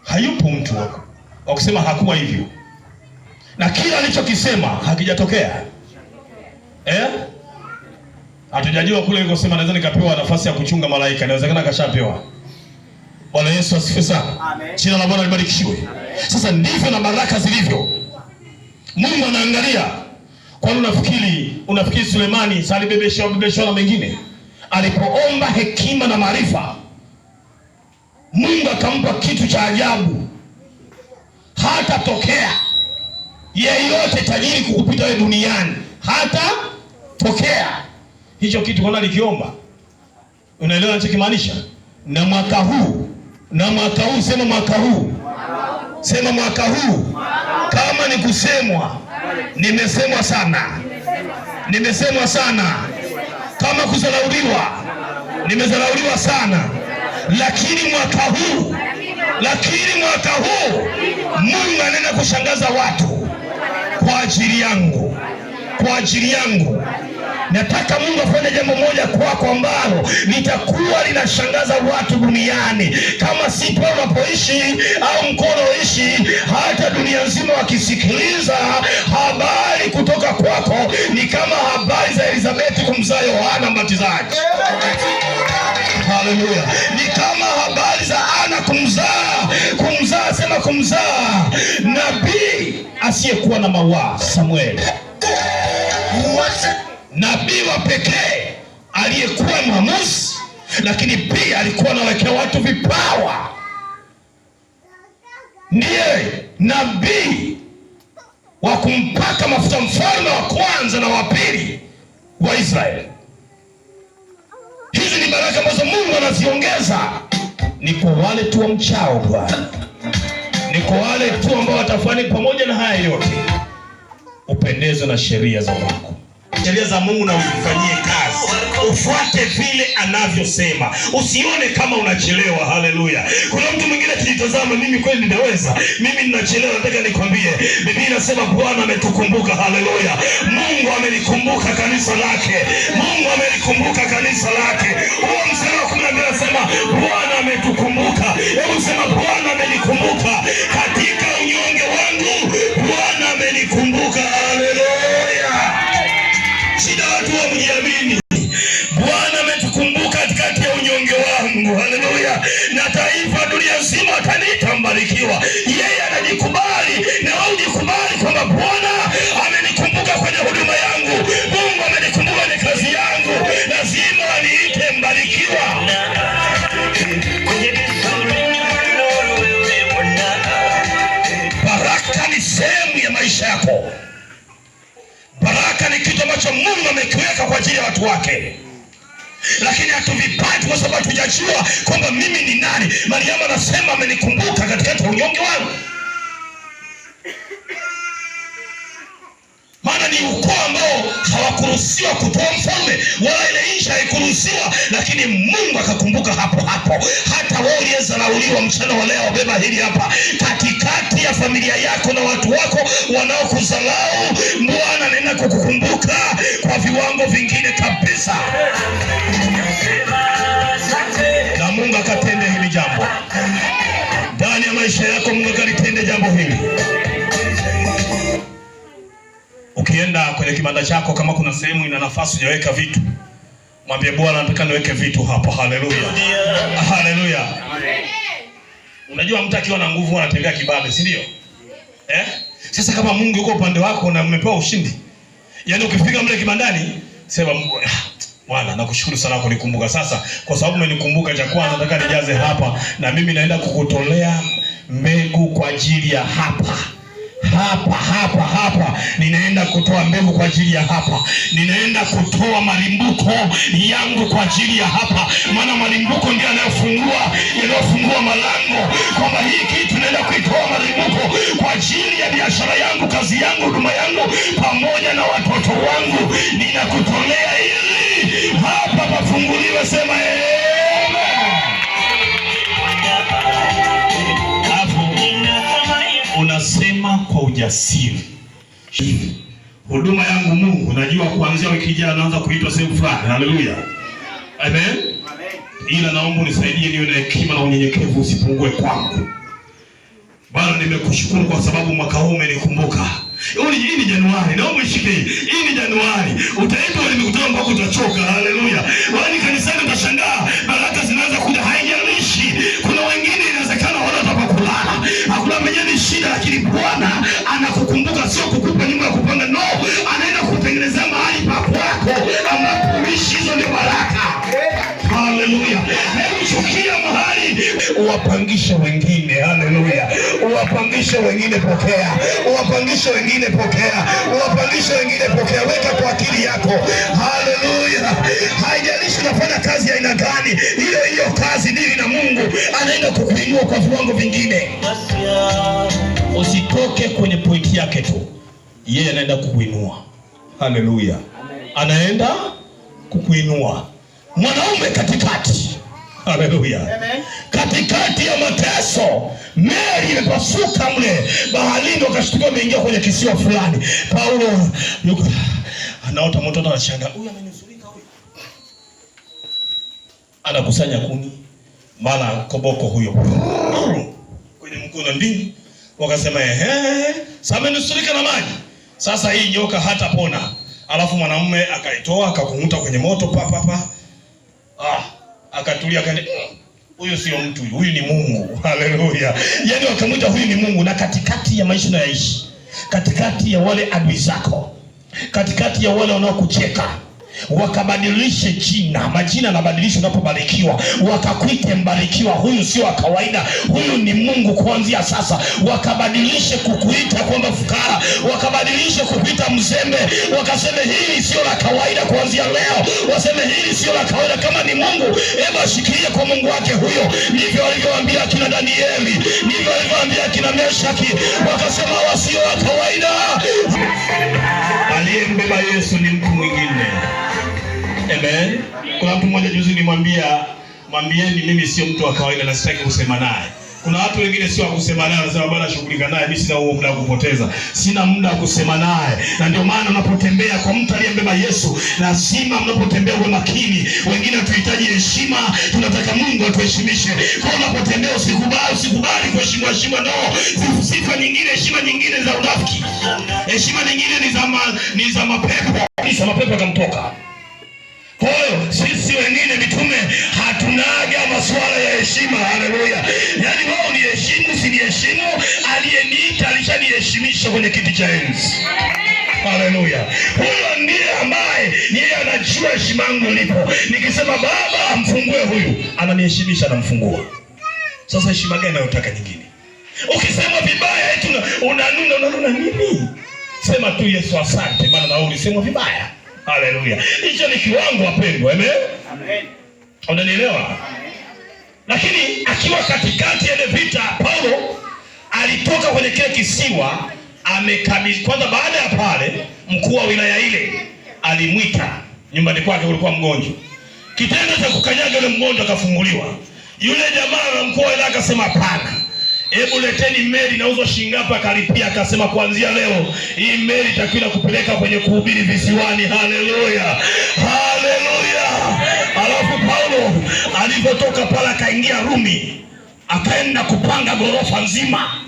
Hayupo mtu wa kusema hakuwa hivyo, na kila alichokisema hakijatokea eh? Hatujajua kule alikosema naweza nikapewa nafasi ya kuchunga malaika, inawezekana akashapewa. Bwana Yesu asifiwe sana. Amen. Jina la Bwana libarikiwe. Sasa ndivyo na baraka zilivyo. Mungu anaangalia. Kwani unafikiri Sulemani alibebeshwa bebeshwa na mengine? Alipoomba hekima na maarifa, Mungu akampa kitu cha ajabu. Hata tokea yeyote tajiri kukupita wewe duniani, hata tokea hicho kitu. Kwa nani alikiomba? Unaelewa ninachokimaanisha? Na mwaka huu, na mwaka huu, sema mwaka huu, sema mwaka huu. Kama ni kusemwa, nimesemwa sana, nimesemwa sana. Kama kudharauliwa, nimedharauliwa sana. Lakini mwaka huu, lakini mwaka huu Mungu anaenda kushangaza watu kwa ajili yangu, kwa ajili yangu. Nataka Mungu afanye jambo moja kwako ambalo litakuwa linashangaza watu duniani, kama si pale unapoishi au mkoa unaoishi, hata dunia nzima wakisikiliza habari kutoka kwako, ni kama habari za Elizabeth kumzaa Yohana Mbatizaji. Haleluya! Ni kama habari za Ana kumzaa, kumzaa, sema kumzaa nabii asiyekuwa na mawaa, Samueli, nabii wa pekee aliyekuwa mwamuzi, lakini pia alikuwa anawekea watu vipawa. Ndiye nabii wa kumpaka mafuta mfalme wa kwanza na wa pili wa Israeli. Hizi ni baraka ambazo Mungu anaziongeza ni kwa wale tu wamchao Bwana, ni kwa wale tu ambao watafanya. Pamoja na haya yote, upendezwe na sheria za Mungu, sheria za Mungu na uzifanyie kazi, ufuate vile anavyosema, usione kama unachelewa. Haleluya! Kuna mtu mwingine akijitazama, mimi kweli ninaweza, mimi ninachelewa. Nataka nikwambie, Biblia inasema Bwana ametukumbuka. Haleluya! Mungu amelikumbuka kanisa lake, Mungu amelikumbuka kanisa lake. Huo mstari wa 12 anasema Bwana ametukumbuka. Hebu sema Bwana amenikumbuka katika unyonge wangu, Bwana amenikumbuka. Haleluya! Shida watu wamjiamini. Bwana ametukumbuka katikati ya unyonge wangu. Haleluya! Na taifa dunia nzima wataniita mbarikiwa. Yeye anajikubali na wewe ujikubali kwamba Bwana amenikumbuka kwenye huduma yangu, Mungu amenikumbuka kwenye kazi yangu, lazima aniite mbarikiwa. Baraka ni sehemu ya maisha yako. Baraka ni kitu ambacho Mungu amekiweka kwa ajili ya watu wake, lakini hatuvipati kwa sababu hatujajua kwamba mimi ni nani. Mariamu anasema amenikumbuka katikati ya unyonge wangu, maana ni ukoo ambao hawakuruhusiwa kutoa mfalme wala ile nchi haikuruhusiwa, lakini Mungu akakumbuka hapo hapo. Hata wewe uliyezalauliwa mchana wa leo, beba hili hapa, katikati ya familia yako na watu wako wanaokuzalau, Bwana anaenda kukukumbuka kwa viwango vingine kabisa, na Mungu akatende hili jambo ndani ya maisha yako. Mungu akalitende jambo hili. Ukienda kwenye kibanda chako, kama kuna sehemu ina nafasi hujaweka vitu, mwambie Bwana, nataka niweke vitu hapa. Haleluya, haleluya. Unajua mtu akiwa na nguvu anatembea kibabe, si ndio? Eh? Sasa kama Mungu yuko upande wako na umepewa ushindi, yaani ukifika mle kibandani, sema Bwana, nakushukuru sana kunikumbuka. Sasa kwa sababu umenikumbuka, cha kwanza nataka nijaze hapa, na mimi naenda kukutolea mbegu kwa ajili ya hapa hapa hapa hapa, ninaenda kutoa mbegu kwa ajili ya hapa, ninaenda kutoa malimbuko yangu kwa ajili ya hapa, maana malimbuko ndio yanayofungua malango, kwamba hii kitu naenda kuitoa malimbuko kwa ajili ya biashara yangu, kazi yangu, huduma yangu, pamoja na watoto wangu, ninakutolea ili hapa pafunguliwe. Sema amen. Alafu unasema kwa ujasiri, huduma yangu Mungu, najua kuanzia wiki ijayo naanza kuitwa sehemu fulani. Haleluya, amen. Ila naomba unisaidie niwe na hekima na unyenyekevu usipungue kwangu. Bwana, nimekushukuru kwa sababu mwaka huu umenikumbuka. Hii ni Januari, naomba ishike hii. Hii ni Januari. Utaenda kwenye mikutano mpaka utachoka. Haleluya. Wani kanisani utashangaa baraka zinaanza kuja, haijalishi. Kuna wengine inawezekana wana hata pa kulala. Hakuna mwenye ni shida, lakini Bwana anakukumbuka, sio kukupa nyumba ya kupanga. No, anaenda kukutengenezea mahali pa kwako ambapo uishi. Hizo ndio baraka. Haleluya. Hebu chukia mahali uwapangishe wengine. Haleluya. Uwapangishe wengine, pokea. Uwapangishe wengine, pokea. Uwapangishe wengine, pokea. Weka kwa akili yako. Haleluya. Haijalishi unafanya kazi ya aina gani, hiyo hiyo kazi dili na Mungu, anaenda kukuinua kwa viwango vingine. Usitoke kwenye pointi yake tu, yeye anaenda kukuinua. Haleluya, anaenda kukuinua mwanaume katikati. Haleluya, katikati ya mateso, meli imepasuka mle baharini, wakashtuka wameingia kwenye kisiwa fulani. Paulo yuko anaota moto, anashangaa, huyu amenusurika huyu, anakusanya kuni, mara koboko huyo kwenye mkono ndini, wakasema ehe, sasa amenusurika na maji, sasa hii nyoka hatapona. Alafu mwanamume akaitoa akakunguta kwenye moto pa pa pa, akatulia akaenda, huyu sio mtu, huyu ni Mungu. Haleluya! Yaani wakamwita huyu ni Mungu. Na katikati ya maisha unayoishi, katikati ya wale adui zako, katikati ya wale wanaokucheka, wakabadilishe jina. Majina yanabadilishwa unapobarikiwa, wakakuite mbarikiwa. Huyu sio wa kawaida, huyu ni Mungu. Kuanzia sasa wakabadilishe kukuita kwamba fukara, wakabadilishe kukuita mzembe, wakaseme hili sio la kawaida. Kuanzia leo waseme hili sio la kawaida. Kama ni Mungu, hebu ashikilie kwa Mungu wake huyo. Ndivyo walivyoambia akina Danieli, ndivyo walivyoambia akina Meshaki, wakasema wasio wa kawaida. Aliyembeba Yesu ni mtu mwingine. Amen. Kuna mtu mmoja juzi nimwambia, mwambieni mimi sio mtu wa kawaida na sitaki kusema naye. Kuna watu wengine sio wa kusema naye, wanasema bwana shughulika naye, mimi sina huo muda wa kupoteza, sina muda wa kusema naye. Na ndio maana unapotembea kwa mtu aliyembeba Yesu, lazima mnapotembea uwe makini. Wengine hatuhitaji heshima, tunataka Mungu atuheshimishe. Kwa hiyo unapotembea usikubali, usikubali kuheshimiwa heshima, no. Sifa nyingine, heshima nyingine za unafiki, heshima nyingine ni za mapepo. Kabisa mapepo yakamtoka. Kwa hiyo sisi wengine mitume hatunaga masuala ya heshima. Haleluya! Yaani wewe uniheshimu usiniheshimu, aliyeniita alishaniheshimisha kwenye kiti cha enzi. Haleluya! Huyo ndiye ambaye yeye anajua heshima yangu ilipo. Nikisema Baba amfungue huyu, ananiheshimisha, anamfungua. Sasa heshima gani anayotaka nyingine? Ukisema vibaya eti unanuna, unanuna nini? Sema tu Yesu asante, maana na wewe ulisemwa vibaya. Haleluya! Hicho ni kiwango wapendwa. Amen, Amen. unanielewa? Lakini akiwa katikati ya ile vita, Paulo alitoka kwenye kile kisiwa amekabidhi. Kwanza baada ya pale, mkuu wa wilaya ile alimwita nyumbani kwake, kulikuwa mgonjwa. Kitendo cha kukanyaga yule mgonjwa akafunguliwa. Yule jamaa wa mkuu wa wilaya akasema hapana, hebu leteni meli inauzwa shilingi ngapi? Akalipia, akasema kuanzia leo hii meli itakwenda kupeleka kwenye kuhubiri visiwani. Haleluya, haleluya. Alafu Paulo alivyotoka pale akaingia Rumi, akaenda kupanga ghorofa nzima.